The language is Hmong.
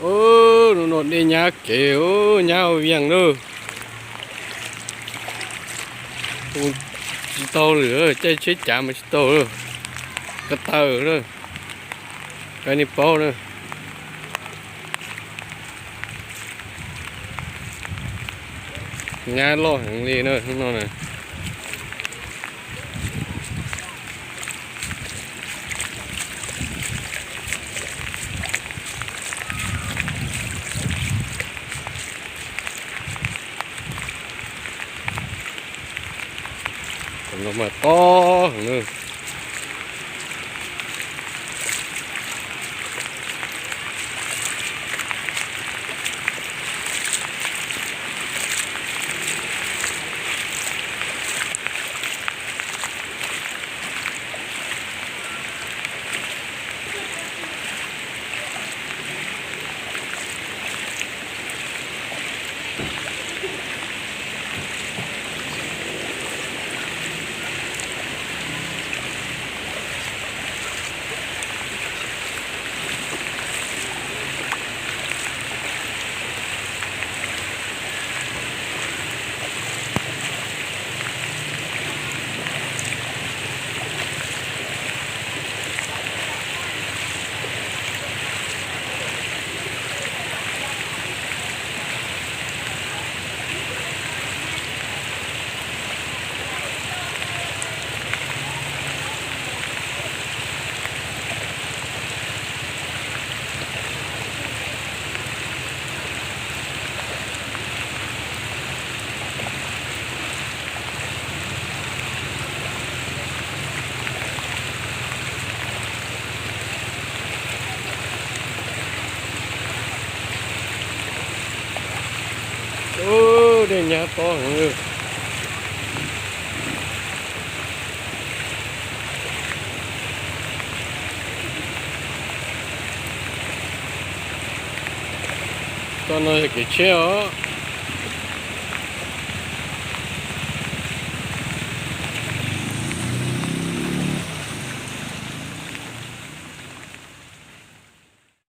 Ub, hnub no dej nyab kev, nyab ua vias lawm. Ua tsis tau lawm, caij tsheb cav mas tsis tau lawm. Ko taw lawm, koj nej paub na. Nyab loj heev li na hnub no na. Tus no mas tob heev na. Ub, dej nyab tob heev. Txoj no yog kev tsheb os.